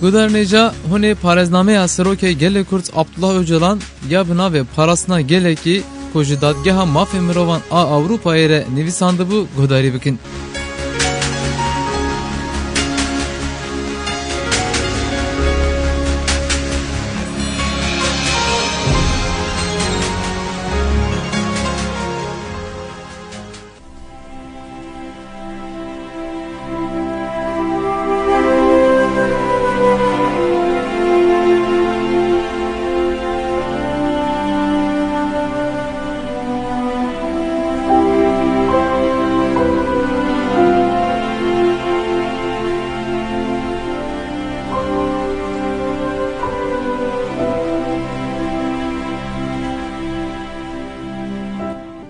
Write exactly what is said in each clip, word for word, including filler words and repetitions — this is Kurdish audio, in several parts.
Guhdarên hêja, hûn ê parêznameya Serokê Gelê Kurd Abdullah Ocalan ya bi navê Parastina Gelekî ku ji Dadgeha Mafê Mirovan a Ewropayê re nivîsandibû guhdarî bikin.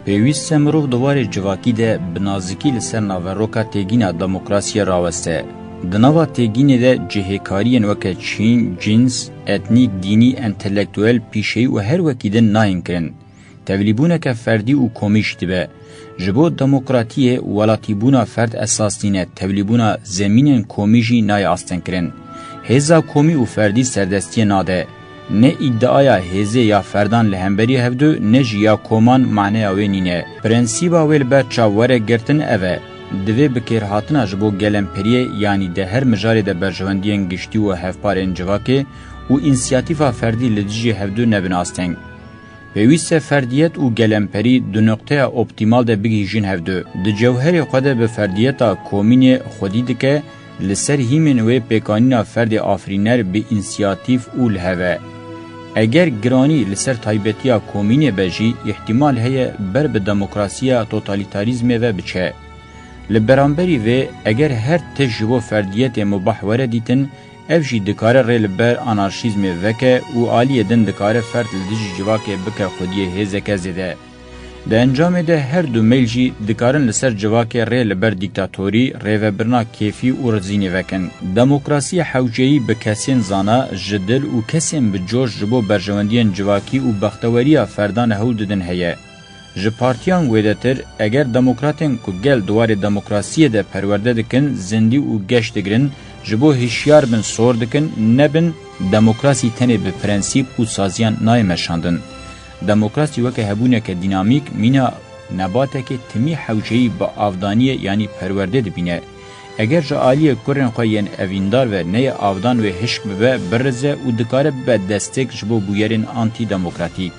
Pêwîst e mirov di warê civakî de bi nazikî li ser naveroka têgîna demokrasiyê raweste. Di nava têgînê de cihêkariyên weke çîn, cîns, etnîk, dînî, entelektuel, pîşeyî û her wekî din nayên kirin. Tevlîbûneke ferdî û komî jî dibe. Ji bo demokratiyê, welatîbûna ferd esas nîne, tevlîbûna zemînên komî jî nayê astengkirin. Hêza komî û ferdî serdestiyê nade. Ne îdiaya hêzê ya ferdan li hemberî hevdu, ne jî ya koman maneya wê nîne. Prensîba wê li ber çav were girtin ev e, divê bi kêrhatina ji bo gelemperiyê, yanî di her mijarê de berjewendiyên giştî û hevparên civakê û însiyatîfa ferdî li dijî hevdu nebin asteng. Pêwîst e ferdiyet û gelemperî di noqteya optîmal de bigihîjin hevdu. Di cewherê xwe de bi ferdiyeta komînê xwedî dike, li ser hîmên wê pêkanîna ferdê afirîner bi însiyatîf û li hev e. Eger giranî li ser taybetiya komînê be jî, îhtîmal heye ber bi demokrasiya totalîtarîzmê ve biçe. Li beramberî vê, eger her tişt ji bo ferdiyetê mubah were dîtin, ev jî dikare rê li ber anarşîzmê veke û aliyê din dikare ferd li dijî civakê bike xwediyê hêzeke zêde. Di encamê de her du meyl jî dikarin li ser civakê rê li ber dîktatorî, rêvebirina kêfî û rizînê vekin. Demokrasiyê hewceyî bi kesên zana, ji dil û kesên bi coş ji bo berjewendiyên civakî û bexteweriya ferdan hewl didin heye. Ji partiyan wêdetir, eger demokratên ku gel di warê demokrasiyê de perwerde dikin, zindî û geş digirin, ji bo hişyar bin sor dikin, nebin, demokrasî tenê bi prensîp û saziyan nayê meşandin. Demokrasî weke hebûneke dînamîk, mîna nebatekê timî hewceyî bi avdaniyê, yanî perwerdê dibîne. Eger ji aliyê kurên xwe yên evîndar ve neyê avdan wê hişk bibe, birize û dikare bibe destek ji bo bûyerên antîdemokratîk.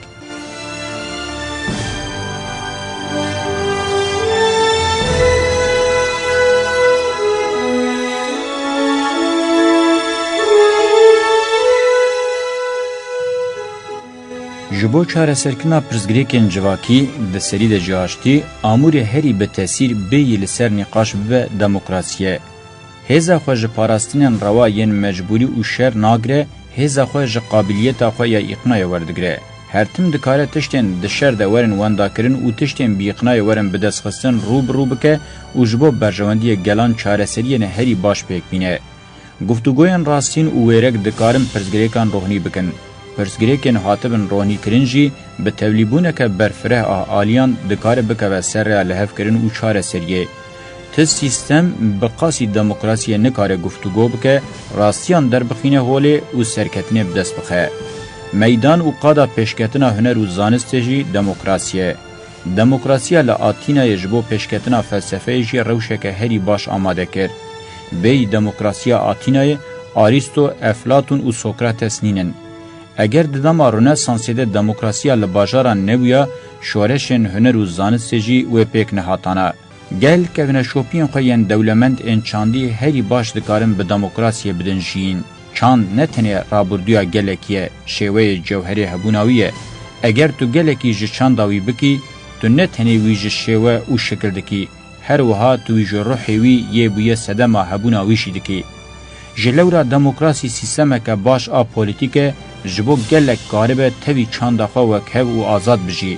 Ji bo çareserkirina pirsgirêkên civakî, di serî de jî aştî, amûrê herî bi tesîr bêyî li ser nîqaş bibe demokrasî ye. Hêza xwe ji parastinên rewa yên mecbûrî û şer nagire, hêza xwe ji qabiliyeta xwe ya îqnayê werdigire. Her tim dikare tiştên di şer de werin wendakirin û tiştên bi îqnayê werin bidestxistin rû bi rû bike û ji bo berjewendiyê gelan çareseriyên herî baş pêk bîne. Guftûgoyên rastîn û wêrek dikarin pirsgirêkan rohnî bikin. Pirsgirêkên hatibin rohnîkirin jî bi tevlîbûneke berfireh a aliyan dikare bikeve ser rêya lihevkirin û çareseriyê. Ti sîstem bi qasî demokrasiyê nikare guftûgo bike, rastiyan derbixîne holê û serketinê bi dest bixe. Meydan û qada pêşketina huner û zanistê jî demokrasî ye. Demokrasiya li Atînayê ji bo pêşketina felsefeyê jî rewşeke herî baş amade kir. Bêyî demokrasiya Atînayê, Arîsto, Eflatûn û Sokrates nînin. Eger di dema Rönesansê de demokrasiya li bajaran nebûya, şoreşên huner û zanistê jî wê pêk nehatana. Gel kevneşopiyên xwe yên dewlemend ên çandî herî baş dikarin bi demokrasiyê bidin jiyîn. Çand ne tenê rabirdûya gelekî ye, şêweyê cewherê hebûna wî ye. Eger tu gelekî ji çanda wî bikî, tu ne tenê wî ji şêwe û şikil dikî, her wiha tu wî ji ruhê wî yê bûye sedema hebûna wî jî dikî. Ji lewra demokrasî sîstemeke baş a polîtîk e, ji bo gelek karibe tevî çanda xwe wekhev û azad bijî.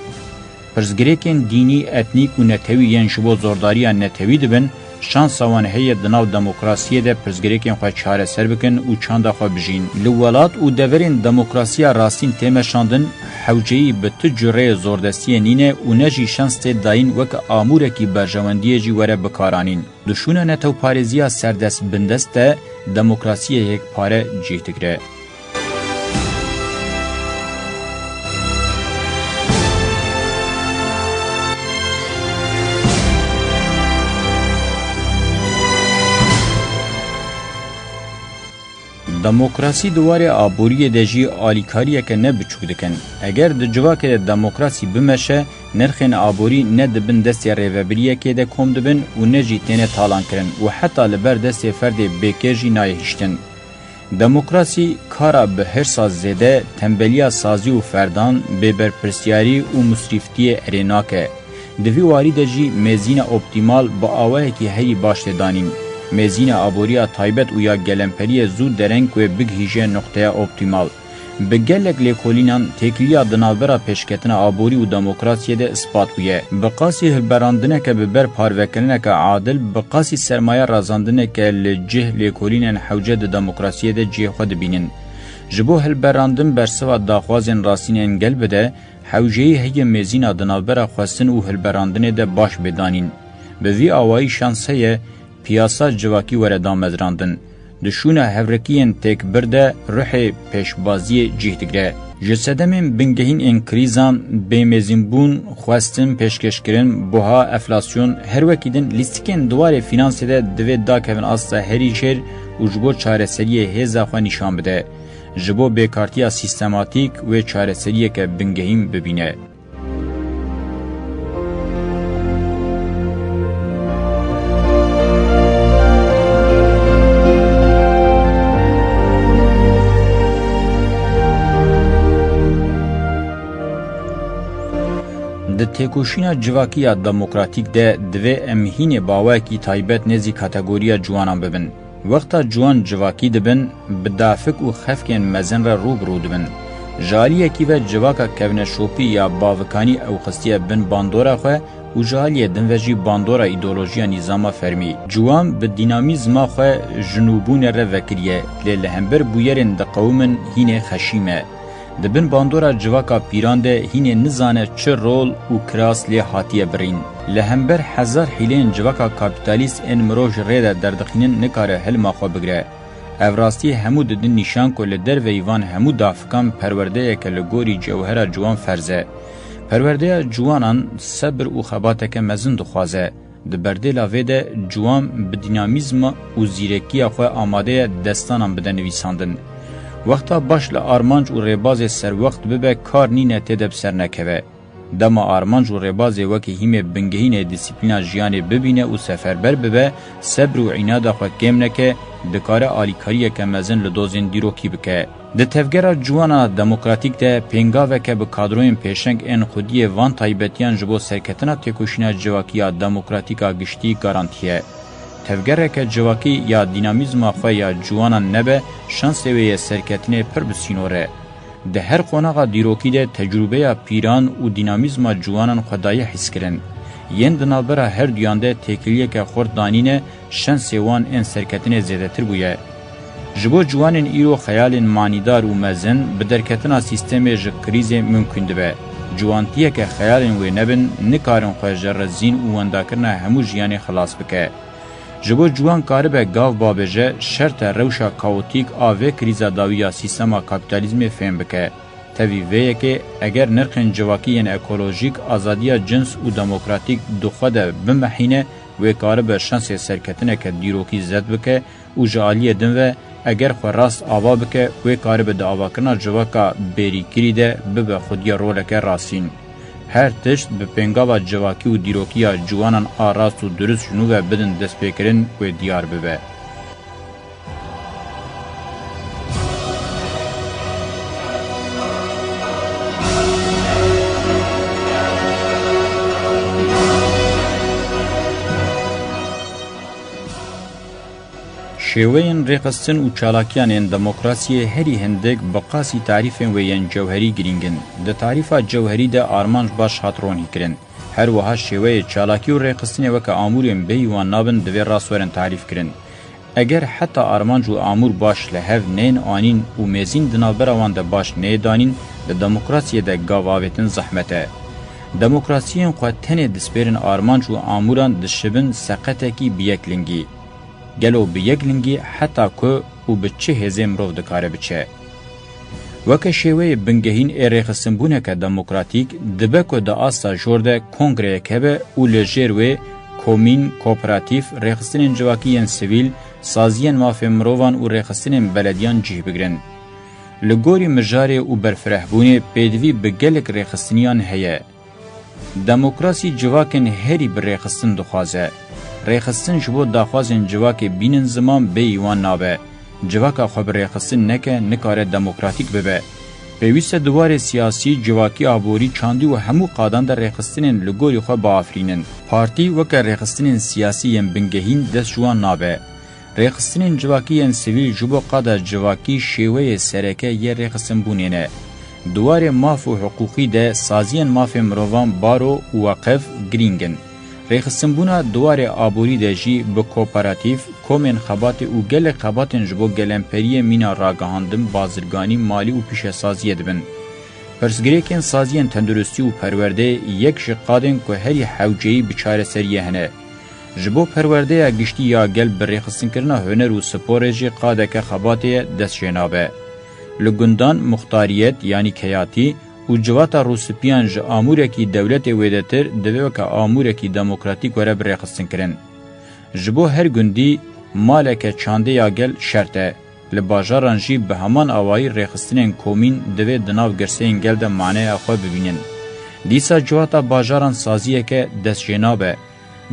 Pirsgirêkên dînî, etnîk û netewî yên ji bo zordariya netewî dibin, Şansa wan heye di nav demokrasiyê de pirsgirêkên xwe çareser bikin û çanda xwe bijîn. Li welat û deverên demokrasiya rastîn tê meşandin, hewceyî bi tu cureyê zordestiyê nîne û ne jî şans tê dayîn weke amûrekî berjewendiyê jî were bikaranîn. Di şûna netewparêziya serdest bindest de demokrasiyê yekpare cih digire. Demokrasî di warê aboriyê de jî alîkariyeke ne biçûk dikin. Eger di civakê de demokrasî bimeşe, nirxên aborî ne di bin destê rêvebiriyekê de kom dibin û ne jî têne talankirin û heta li ber destê ferdê bêkêr jî nayê hiştin. Demokrasî kara bi hirsa zêde, tembeliya sazî û ferdan, bêberpirsiyarî û musrîftiyê erê nake. Di vî warî de jî mêzîna optîmal bi awayekî herî baş tê danîn. Mêzîna aboriya taybet û ya gelemperiyê zû dereng wê bigihîje nuqteya optîmal. Bi gelek lêkolînan têkiliya di navbera pêşketina aborî û demokrasiyê de ispat bûye. Bi qasî hilberandineke bi ber parvekirineke adil, bi qasî sermaye razandineke li cih lêkolînên hewce di demokrasiyê de cihê xwe dibînin. Ji bo hilberandin bersiva daxwazên rastîn ên gel bide, hewceyî heye mêzîna di navbera xwestin û hilberandinê de baş bê danîn. Bi vî awayî şans heye piyasa civakî were damezrandin. Di şûna hevrekiyên têkbir de ruhê pêşbaziyê cih digire. Ji sedemên bingehîn ên krîzan, bêmêzînbûn, xwestin, pêşkêşkirin, buha, enflasyon, her wekî din lîstikên di warê fînansê de divê dakevin asta herî jêr û ji bo çareseriyê hêza xwe nîşan bide. Ji bo bêkartiya sîstematîk wê çareseriyeke bingehîn bibîne. Di têkoşîna civakî ya demokratîk de divê em hînê bi awayekî taybet nêzî kategoriya ciwanan bibin. Wexta ciwan civakî dibin, bi dafik û xefkên mezin re rû bi rû dibin. Ji aliyekî ve civaka kevneşopî ya bavikanî ew xistiye bin bandora xwe û ji aliyê din ve jî bandora îdeolojiya nîzama fermî. Ciwan bi dînamîzma xwe ji nûbûnê re vekiriye, lê li hember bûyerên diqewimin hînê xeşîm e. Di bin bandora civaka pîran de hînê nizane çi rol û kiras lê hatiye birîn. Li hember hezar hîleyên civaka kapîtalîst ên mirov ji rê de derdixînin nikare hilma xwe bigire. Ev rastî hemû didin nîşan ku li derveyî van hemû dafikan perwerdeyeke li gorî cewhera ciwan ferz e. Perwerdeya ciwanan sebir û xebateke mezin dixwaze. Di berdêla vê de ciwan bi dînamîzma û zîrekiya xwe amade ye destanan bide nivîsandin. Wexta baş li armanc û rêbazê serwext bibe kar nîne tê de bi ser nekeve. Dema armanc û rêbazê wekî hîmê bingehînê dîsîplîna jiyanê bibîne û seferber bibe, sebr û înada xwe kêm neke, dikare alîkariyeke mezin li dozên dîrokî bike. Di tevgera ciwana demokratîk de pêngaveke bi kadroyên pêşeng ên xwediyê van taybetiyan ji bo serketina têkoşîna civakî ya demokratîk a giştî garantî ye. Tevgereke civakî ya dînamîzma xwe ya ciwanan nebe, şansê wê yê serketinê pir bi sînor e. Di her qonaxa dîrokî de tecrûbeya pîran û dînamîzma ciwanan xwe daye hîskirin. Yên di navbera her duyan de têkiliyeke xurt danîne, şansê wan ên serketinê zêdetir bûye. Ji bo ciwanên îro xeyalên manîdar û mezin bi derketina sîstemê ji krîzê mimkûn dibe. Ciwantiyeke xeyalên wê nebin, nikarin xwe ji rizîn û wendakirina hemû jiyanê xilas bike. Ji bo ciwan karibe gav babêje, şert e rewşa kaotîk a vê krîza dawî ya sîstema kapîtalîzmê fêm bike. Tevî vê yekê, eger nirxên civakî yên ekolojîk, azadiya cins û demokratîk di xwe de bimehîne, wê karibe şansê serketineke dîrokî zed bike û ji aliyê din ve, eger xwe rast ava bike, wê karibe di avakirina civaka bêrîkirî de bibe xwediyê roleke rastîn. Her tişt bi pêngava civakî û dîrokiya ciwanan a rast û dirust ji nû ve bidin destpêkirin wê diyar bibe. Şêweyên rêxistin û çalakiyan ên demokrasiyê herî hindik bi qasî tarîfên wê yên cewherî girîng in. Di tarîfa cewherî de armanc baş hat ronîkirin. Her wiha şêweyê çalakî û rêxistinê weke amûrên bêyî wan nabin divê rast werin tarîfkirin. Eger heta armanc û amûr baş li hev neyên anîn û mêzîn di navbera wan de baş neyê danîn, di demokrasiyê de gav avêtin zehmet e. Demokrasiyên xwe tenê dispêrin armanc û amûran dişibin seqetekî bi yek lingî. Gelo bi yek lingî heta ku û bi çi hêzê mirov dikare biçe? Weke şêweyê bingehîn ê rêxistinbûneke demokratîk, dibe ku di asta jor de kongreyek hebe û li jêr wê komîn, kooperatîf, rêxistinên civakî yên sivîl, saziyên mafên mirovan û rêxistinên belediyan cih bigrin. Li gorî mijarê û berfirehbûnê pêdivî bi gelek rêxistiniyan heye. Demokrasî civakên herî bi rêxistin dixwaze. Rêxistin ji bo daxwazên civakê bînin ziman bêyî wan nabe. Civaka xwe bi rêxistin neke, nikare demokratîk bibe. Pêwîst e di warê siyasî, civakî, aborî, çandî û hemû qadan de rêxistinên li gorî xwe biafirînin. Partî weke rêxistinên siyasî yên bingehîn dest ji wan nabe. Rêxistinên civakî yên sivîl ji bo qada civakî şêweyê sereke yê rêxistinbûnê ne. Di warê maf û hiqûqî de saziyên mafên mirovan, baro û weqif girîng in. Rêxistinbûna di warê aborî de jî bi kooperatîf, komên xebatê û gelek xebatên ji bo gelemperiyê mîna ragihandin, bazirganî, malî û pîşesaziyê dibin. Pirsgirêkên saziyên tenduristî û perwerdeyê yek ji qadên ku herî hewceyî bi çareseriyê hene. Ji bo perwerdeya giştî ya gel bi rêxistinkirina huner û sporê jî qadeke xebatê ye dest jê nabe. Li gundan muxtariyet, yanî keyatî û civata rûspiyan ji amûrekî dewletê wêdetir divê weke amûrekî demokratîk were bi rêxistinkirin. Ji bo her gundî maleke çandê ya gel şert e. Li bajaran jî bi heman awayî rêxistinên komîn divê di nav girseyên gel de maneya xwe bibînin. Dîsa civata bajaran saziyeke dest jê nabe.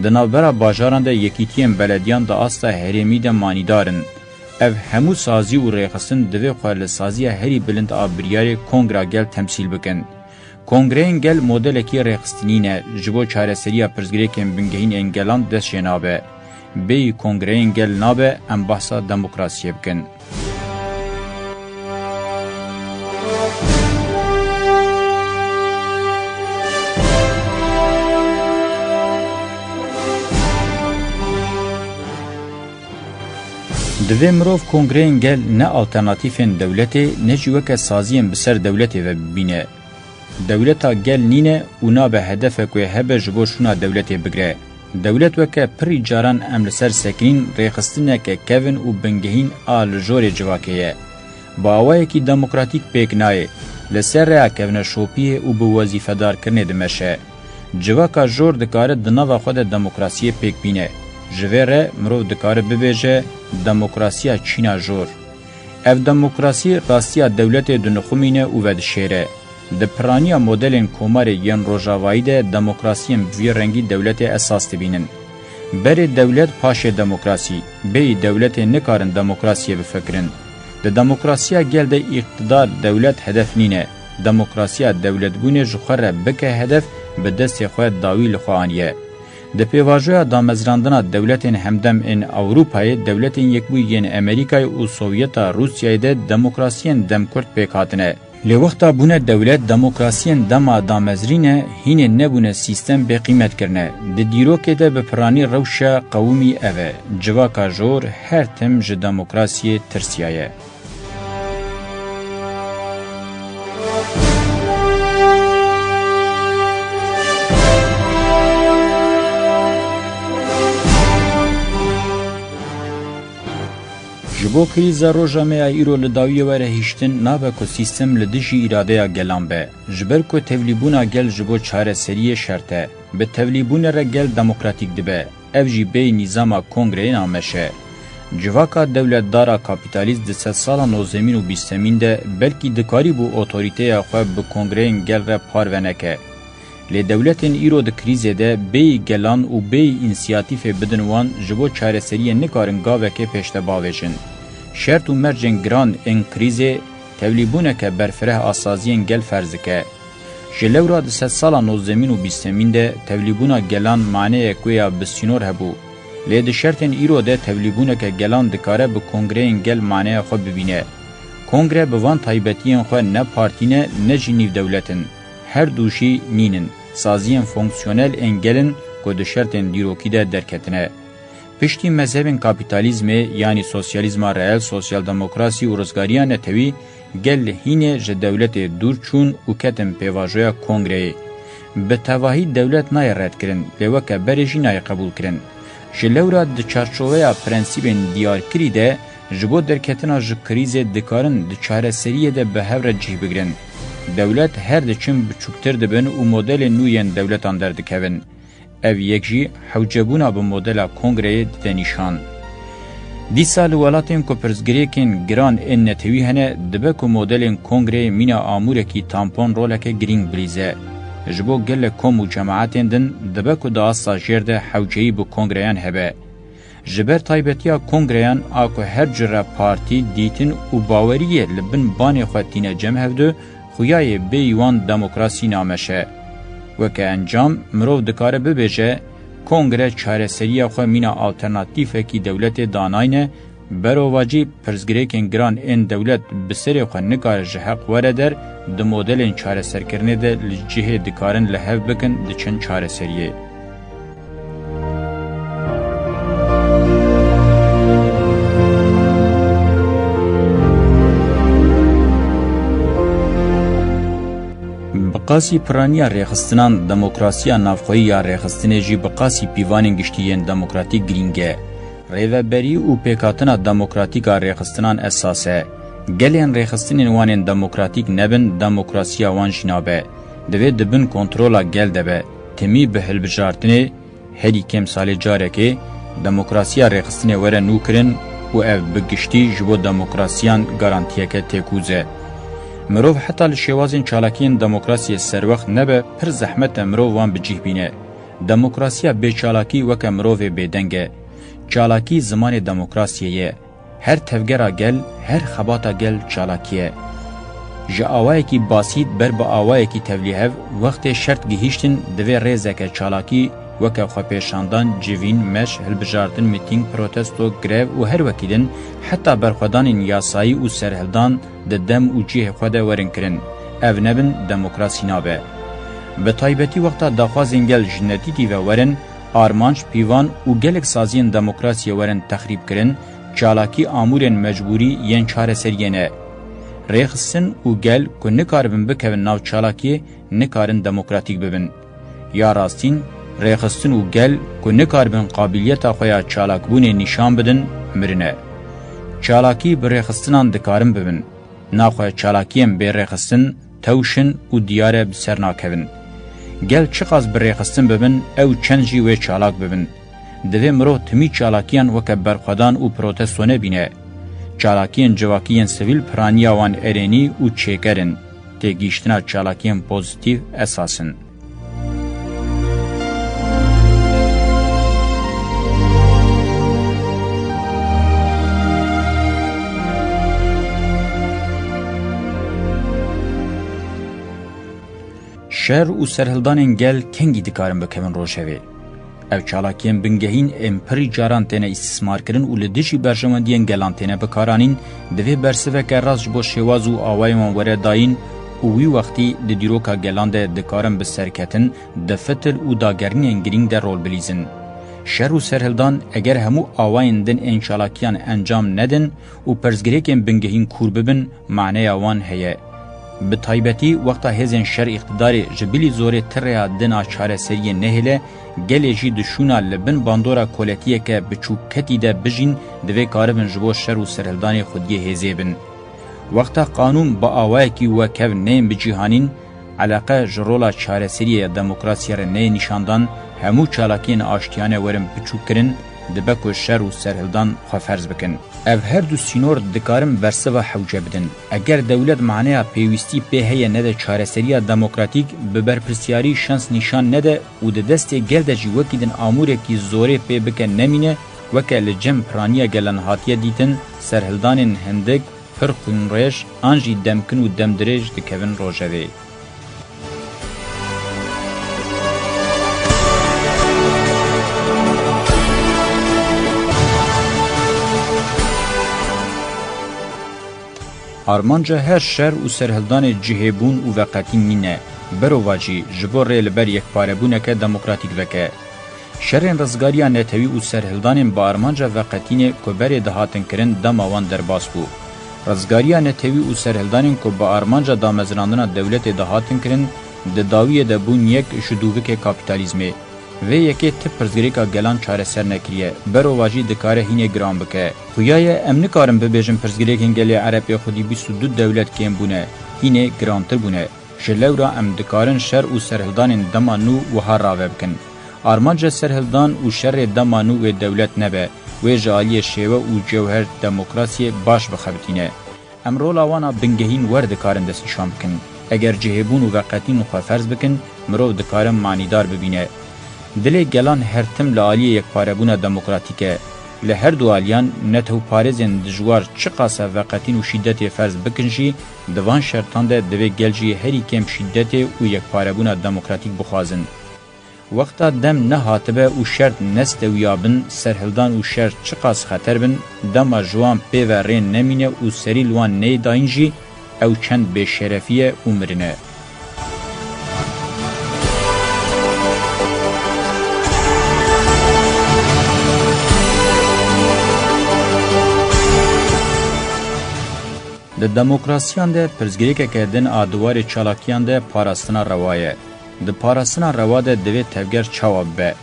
Di navbera bajaran de yekîtiyên belediyan di asta herêmî de manîdar in. Ev hemû sazî û rêxistin divê xwe li saziya herî bilind a biryarê Kongra Gel temsîl bikin. Kongreyên Gel modelekî rêxistinî ne, ji bo çareseriya pirsgirêkên bingehîn ên gelan dest jê nabe. Bêyî kongreyên gel nabe em behsa demokrasiyê bikin. Divê mirov kongreyên gel ne alternatîfên dewletê, ne jî weke saziyên bi ser dewletê ve bibîne. Dewleta gel nîne û nabe hedefek wê hebe ji bo şûna dewletê bigre. Dewlet weke pirî caran em li ser sekinîn rêxistineke kevin û bingehîn a li jorê civakê ye. Bi awayekî demokratîk pêk nayê, li ser rêya kevneşopiyê û bi wezîfedarkirinê dimeşe. Civaka jor dikare di nava xwe de demokrasiyê pêk bîne. Ji vê re mirov dikare bibêje demokrasiya çîna jor. Ev demokrasî rastiya dewletê dinixumîne û vedişêre. Di piraniya modelên komarê yên rojavayî de demokrasiyên bi vî rengî dewletê esas dibînin. Berê dewlet, paşê demokrasî, bêyî dewletê nikarin demokrasiyê bifikirin. Di demokrasiya gel de îqtidar, dewlet hedef nîne. Demokrasiya dewletbûnê ji xwe re bike hedef, bi destê xwe dawî li xwe aniye. Di pêvajoya damezrandina dewletên hemdem ên Ewropayê, dewletên Yekbûyî yên Amerîkayê û Sovyeta Rûsyayê de demokrasiyên demkurt pêk hatine. Lê wexta bûne dewlet, demokrasiyên dema damezrîne hînê nebûne sîstem bê qîmet kirine. Di dîrokê de bi piranî rewşa qewimî ev e. Civaka jor her tim ji demokrasiyê tirsiyaye. Ji bo krîza roja me ya îro li dawiyê were hiştin, nabe ku sîstem li dijî îradeya gelan be. Ji ber ku tevlîbûna gel ji bo çareseriyê şert e. Bi tevlîbûnê re gel demokratîk dibe. Ev jî bêyî nîzama kongreyê nameş e. Civaka dewletdar a kapîtalîst di sedsala nozdemîn û bîstemîn de belkî dikarîbû otorîteya xwe bi kongreyên gel re parve neke. Lê dewletên îro di krîzê de bêyî gelan û bêyî însiyatîfê bidin wan, ji bo çareseriyê nikarin gavekê pêş de bavêjin. Şert û mercên giran ên krîzê tevlîbûneke berfireh a saziyên gel ferz dike. Ji lewra di sedsala nozdemîn û bîstemîn de tevlîbûna gelan maneyek wê ya bi sînor hebû. Lê di şertên îro de tevlîbûneke gelan dikare bi kongreyên gel maneya xwe bibîne. Kongre bi van taybetiyên xwe ne partî ne, ne jî nîvdewlet in. Her du jî nîn in. saziyên fonksiyonel ên gel in ku di şertên dîrokî de derketine. Piştî mezhebên kapîtalîzmê, yanî sosyalîzma reel, sosyaldemokrasî û rizgariya netewî, gel hînê ji dewletê dûr çûn û ketin pêvajoya kongreyê. Bi tevahî dewlet nayê redkirin, lê weke berê jî nayê qebûlkirin. Ji lewra di çarçoveya prensîbên diyarkirî de, ji bo derketina ji krîzê dikarin di çareseriyê de bi hev re cih bigirin. Dewlet her diçin biçûktir dibin û modelên nû yên dewletan derdikevin. Ev yek jî hewcebûna bi modela kongreyê dide nîşan. Dîsa li welatên ku pirsgirêkên giran ên netewî hene, dibe ku modelên kongreyê mîna amûrekî tampon roleke girîng bilîze. Ji bo gelek kom û cemaetên din dibe ku di asta jêr de hewceyî bi kongreyan hebe. Ji ber taybetiya kongreyan a ku her cure partî, dîtin û baweriyê li bin banê xwe tîne cem hevdu, xuyayê bêyî wan demokrasî nameşe. Weke encam, mirov dikare bibêje, kongre çareseriya xwe mîna alternatîfekî dewletê danayne, berovajî pirsgirêkên giran ên dewlet bi serê xwe nikare ji heq were der, di modelên çareserkirinê de li cihê dikarin li hev bikin diçin çareseriyê. Bi qasî piraniya rêxistinan, demokrasiya navxweyî ya rêxistinê jî bi qasî pîvanên giştî yên demokratîk girîng e. Rêveberî û pêkhatina demokratîk a rêxistinan esas e. Gelên rêxistinên wan ên demokratîk nebin, demokrasiya wan jî nabe. Divê di bin kontrola gel de be. Timî bi hilbijartinê, herî kêm salê carekê, demokrasiya rêxistinê were nûkirin û ev bi giştî ji bo demokrasiyan garantiyeke têkûz e. Mirov heta li şêwazên çalakiyên demokrasiyê serwext nebe, pir zehmet e mirov wan bi cih bîne. Demokrasiya bê çalakî weke mirovê bêdeng e. Çalakî zimanê demokrasiyê ye. Her tevgera gel, her xebata gel çalakî ye. Ji awayekî basît ber bi awayekî tevlîhev, wextê şert gihîştin, divê rêzeke çalakî weke xwepêşandan, civîn, meş, hilbijartin, mîtîng, protesto, grev û her wekî din, heta berxwedanên yasayî û serhildan di dem û cihê xwe de werin kirin. Ev nebin, demokrasî nabe. Bi taybetî wexta daxwazên gel ji nedîtî ve werin, armanc, pîvan û gelek saziyên demokrasiyê werin texrîbkirin, çalakî amûrên mecbûrî yên çareseriyê ne. Rêxistin û gel ku nikaribin bikevin nav çalakiyê, nikarin demokratîk bibin. Ya rastîn, rêxistin û gel ku nikaribin qabiliyeta xwe ya çalakbûnê nîşan bidin, mirine. Çalakî bi rêxistinan dikarin bibin. Naxwe çalakiyên bê rêxistin tewş in û diyar e bi ser nakevin. Gel çiqas bi rêxistin bibin, ew çend jî wê çalak bibin. Divê mirov timî çalakiyan weke berxwedan û protesto nebîne. Çalakiyên civakî yên sivîl piraniya wan erênî û çêker in. Têgihîştina çalakiyên pozîtîf esas in. Şer û serhildanên gel kengî dikarin bikevin rojevê? Ev çalakiyên bingehîn ên pirî caran têne îstîsmarkirin û li dijî berjewendiyên gelan têne bikaranîn, divê bersiveke rast ji bo şêwaz û awayên wan were dayîn û wî wextî di dîroka gelan de dikarin bi serketin, di fitil û dagerînên girîng de rol bilîzin. Şer û serhildan eger hemû awayên din ên çalakiyan encam nedin û pirsgirêkên bingehîn kûr bibin, maneya wan heye. Bi taybetî wexta hêzên şer îqtidarê ji bilî zorê ti rêya din a çareseriyê nehêle, gelê jî di şûna li bin bandora koletiyeke biçûkketî de bijîn, divê karibin ji bo şer û serhildanê xwediyê hêzê bin. Wexta qanûn bi awayekî wekev neyên bicîhanîn, eleqe ji rola çareseriyê ya demokrasiyê re neyê nîşandan, hemû çalakiyên aştiyane werin biçûkkirin, dibe ku şer û serhildan xwe ferz bikin. Ev her du sînor dikarin bersiva hewce bidin. Eger dewlet maneya pêwîstî pê heye nede çareseriya demokratîk, bi berpirsiyarî şans nîşan nede û di destê gel de jî wekî din amûrekî zorê pê bike nemîne, weke li cem piraniya gelan hatiye dîtin, serhildanên hindik, pir xwînrêj an jî demkin û demdirêj dikevin rojevê. Armanca her şer û serhildanê cihêbûn û veqetîn nîne. Berovajî ji bo rê li ber yekparebûneke demokratîk veke. Şerên rizgariya netewî û serhildanên bi armanca veqetînê ku berê dihatin kirin dema wan derbas bû. Rizgariya netewî û serhildanên ku bi armanca damezrandina dewletê dihatin kirin, di dawiyê de bûn yek ji dûvikê kapîtalîzmê. Vê yekê ti pirsgirêka gelan çareser nekiriye, berovajî dikare hînê giran bike. Xuya ye em nikarin bibêjin pirsgirêkên gelê Ereb ê xwedî bîst û du dewlet kêm bûne, hînê girantir bûne. Ji lewra em dikarin şer û serhildanên dema nû wiha rave bikin. Armanca serhildan û şerê dema nû wê dewlet nebe, wê ji aliyê şêwe û cewher demokrasiyê baş bixebitîne. Em rola wan a bingehîn wer dikarin destnîşan bikin. Eger cihêbûn û veqetîn xwe ferz bikin, mirov dikare manîdar bibîne. Dilê gelan her tim li aliyê yekparebûna demokratîk e. Li her du aliyan netewparêzên dijwar çiqas e veqetîn û şîdetê ferz bikin jî, di van şertan de divê gel jî herî kêm şîdetê û yekparebûna demokratîk bixwazin. Wexta dem nehatibe û şert nestewiyabin, serhildan û şer çiqas xeter bin, dema ji wan pê ve rê nemîne û serî li wan neyê dayîn jî, ew çend bêşerefî ye û mirin e. Di demokrasiyan de pirsgirêkeke din a di warê çalakiyan de parastina rewa ye. Di parastina rewa de divê tevger çawa bibe?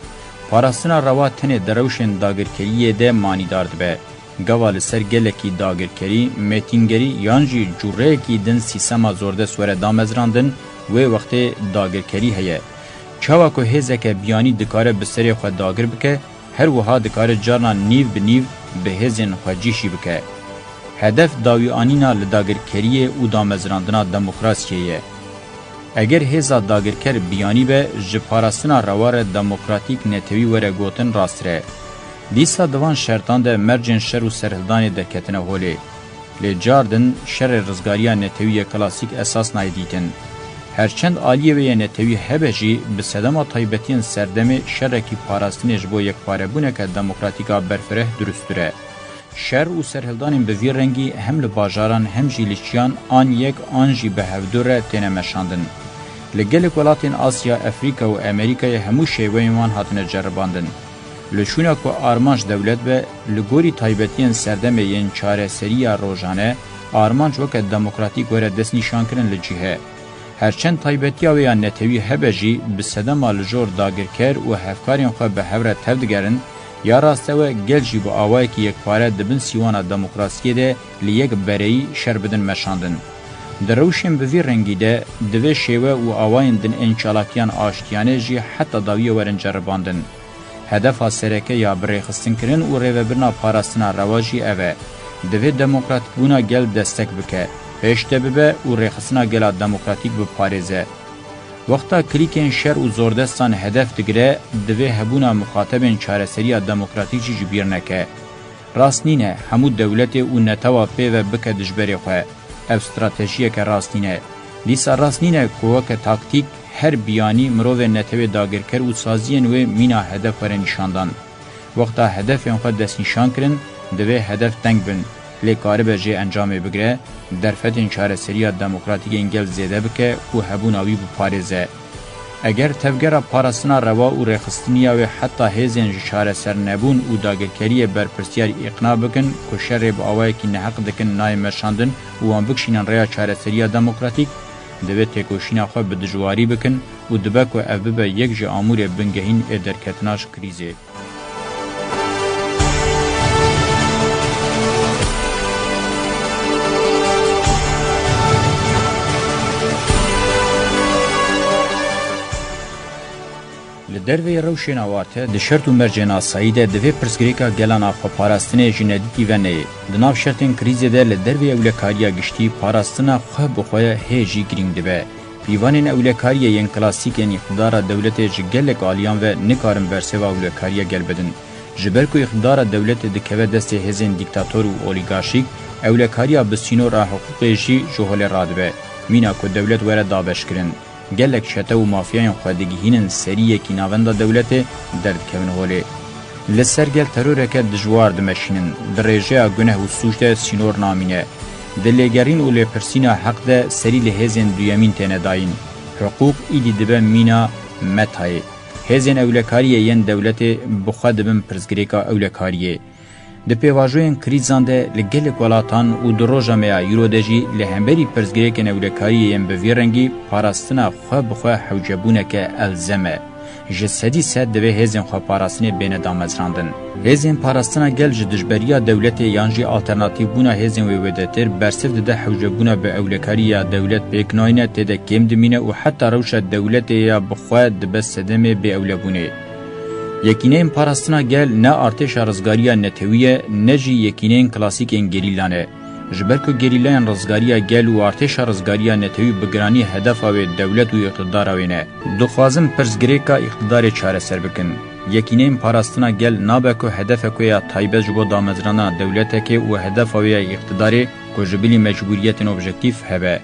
Parastina rewa tenê di rewşên dagirkeriyê de manîdar dibe. Gava li ser gelekî dagirkerî, mêtîngerî yan jî cûreyekî din sîstema zordest were damezrandin, wê wextê dagirkerî heye. Çawa ku hêzeke biyanî dikare bi serê xwe dagir bike, her wiha dikare carna nîv bi nîv bi hêzên xwe cî jî bike. Hedef dawîanîna li dagirkeriyê û damezrandina demokrasiyê ye. Eger hêza dagirker biyanî be, ji parastina rewa re demokratîk netewî were gotin rasttir e. Dîsa di van şertan de mercên şer û serhildanê derketine holê. Lê car din şerê rizgariya netewî yê klasîk esas nayê dîtin. Her çend aliyê wê yê netewî hebe jî, bi sedema taybetiyên serdemê şerekî parastinê ji bo yekparebûneke demokratîk a berfireh durustir e. Şer û serhildanên bi vî rengî hem li bajaran hem jî li çiyan an yek an jî bi hevdu re têne meşandin. Li gelek welatên Asya, Efrîka û Amerîkayê hemû şêweyên wan hatine ceribandin. Li şûna ku armanc dewlet be, li gorî taybetiyên serdemê yên çareseriya rojane, armanc weke demokratîk were destnîşankirin li cih e. Her çend taybetiya wê ya netewî hebe jî, bi sedema li jor dagirker û hevkarên xwe bi hev re tevdigerin, ya rastewe gel jî bi awayekî yekpare di bin sîwana demokrasiyê de li yek bereyî şer bidin meşandin. Di rewşên bi vî rengî de, divê şêwe û awayên din ên çalakiyan aştiyane jî heta dawiyê werin ceribandin. Hedefa sereke ya birêxistinkirin û rêvebirina parastina rewa jî ev e. Divê demokratîkbûna gel destek bike, pêş de bibe û rêxistina gela demokratîk biparêze. Wexta klîkên şer û zordestan hedef digire, divê hebûna muxatebên çareseriya demokratîk jî ji bîr neke. Rast nîne hemû dewletê û netewa pê ve bike dijberê xwe. Ev stratejiyeke rast nîne. Dîsa rast nîne ku weke taktîk her biyanî mirovên netewê dagirker û saziyên wê mîna hedef were nîşandan. Wexta hedefên xwe destnîşan kirin, divê hedef teng bin, lê karibe jê encamê bigire, derfetên çareseriya demokratîk ên gel zêde bike û hebûna wî biparêze. Eger tevgera parastina rewa û rêxistiniya wê heta hêzên ji çaresernebûn û dagirkeriyê berpirsiyar îqna bikin ku şerê bi awayekî neheq dikin nayê meşandin û wan bikişînin rêya çareseriya demokratîk, divê têkoşîna xwe bi dijwarî bikin û dibe ku ev bibe yek ji amûrê bingehîn ê derketina ji krîzê. Li derveyî rewşên awarte, di şert û mercên asayî de divê pirsgirêka gelan a xweparastinê ji nedîtî ve neyê. Di nav şertên krîzê de li derveyî ewlekariya giştî parastina xwe bi xwe hê jî girîng dibe. Pîvanên ewlekariyê yên klasîk ên îqtidara dewletê ji gelek aliyan ve nikarin bersêva ewlekariya gel bidin. Ji ber ku îqtidara dewletê dikeve destê hêzên dîktator û olîgarşîk, ewlekariya bi sînor a hiqûqê jî ji holê radibe, mîna ku dewlet were dabeşkirin. Gelek çete û mafyayên xwe digihînin serî yekî navenda dewletê, derdikevin holê. Li ser gel teroreke dijwar dimeşînin, di rêjeya guneh û sûc de sînor namîne. Di lêgerîn û lêpirsîna heq de serî li hêzên duyemîn têne dayîn. Hiqûq îdî dibe mîna metayê. Hêzên ewlekariyê yên dewletê bi xwe dibin pirsgirêka ewlekariyê. Di pêvajoyên krîzan de li gelek welatan û di roja me ya îro de jî li hemberî pirsgirêkên ewlekariyê yên bi vî rengî parastina xwe bi xwe hewcebûneke elzem e. Ji sedî sed divê hêzên xweparastinê bêne damezrandin. Hêzên parastina gel ji dijberiya dewletê yan jî alternatîvbûna hêzên wê wêdetir bersiv dide hewcebûna bi ewlekarî ya dewlet pêk nayne, tê de kêm dimîne û heta rewşa dewletê ya bi xwe dibe sedemê bêewlebûnê. Yekîneyên parastina gel ne artêşa rizgariya netewî ye, ne jî yekîneyên klasîk ên gerîla ne. Ji ber ku gerîlayên rizgariya gel û artêşa rizgariya netewî bi giranî hedefa wê dewlet û îqtidara wê ne. Dixwazin pirsgirêka îqtidarê çareser bikin. Yekîneyên parastina gel nabe ku hedefek wê ya taybet ji bo damezrana dewletekê û hedefa wê ya îqtidarê ku ji bilî mecbûriyetên objektîf hebe.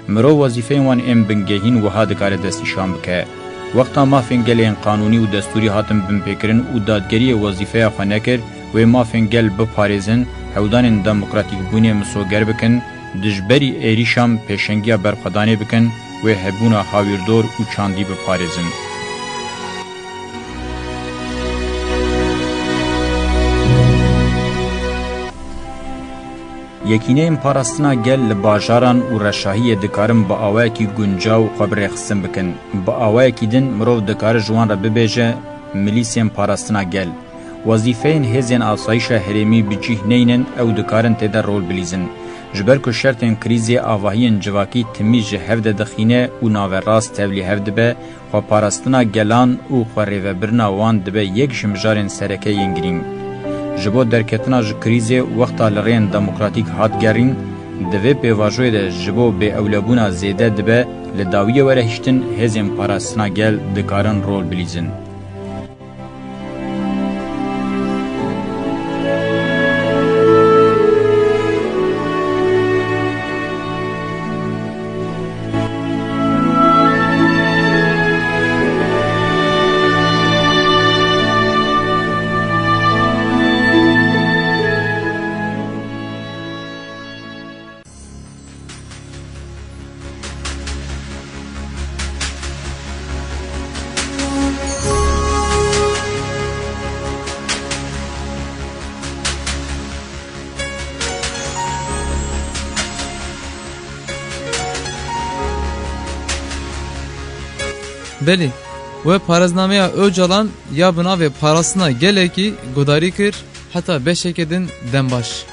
Mirov wezîfeyên wan ên bingehîn wiha dikare destnîşan bike. Wexta mafên gelê yên qanûnî û destûrî hatin binpêkirin û dadgeriyê wezîfeya xwe nekir, wê mafên gel biparêzin, hewdanên demokratîkbûnê misoger bikin, dijberî êrîşan pêşengiya berxwedanê bikin, wê hebûna hawîrdor û çandî biparêzin. Yekîneyên parastina gel li bajaran û reşahiyê dikarin bi awayekî guncaw xwe bi rêxistin bikin. Bi awayekî din mirov dikare ji wan re bibêje milîsên parastina gel. Wezîfeyên hêzên asayîşa herêmî bi cih neynin, ew dikarin tê de rol bilîzin. Ji ber ku şertên krîzê avahiyên civakî timî ji hev de dixîne û naverast tevlî hev dibe, xweparastina gelan û xwerêvebirina wan dibe yek ji mijarên sereke yên girîng. Ji bo derketina ji krîzê wexta li rêyên demokratîk hat gerîn, di vê pêvajoyê de ji bo bêewlebûna zêde dibe li dawiyê were hiştin, hêzên parastina gel dikarin rol bilîzin. Belê, we parêznameya Ocalan ya bi navê Parastina Gelekî guhdarî kir, heta beşeke din dem baş.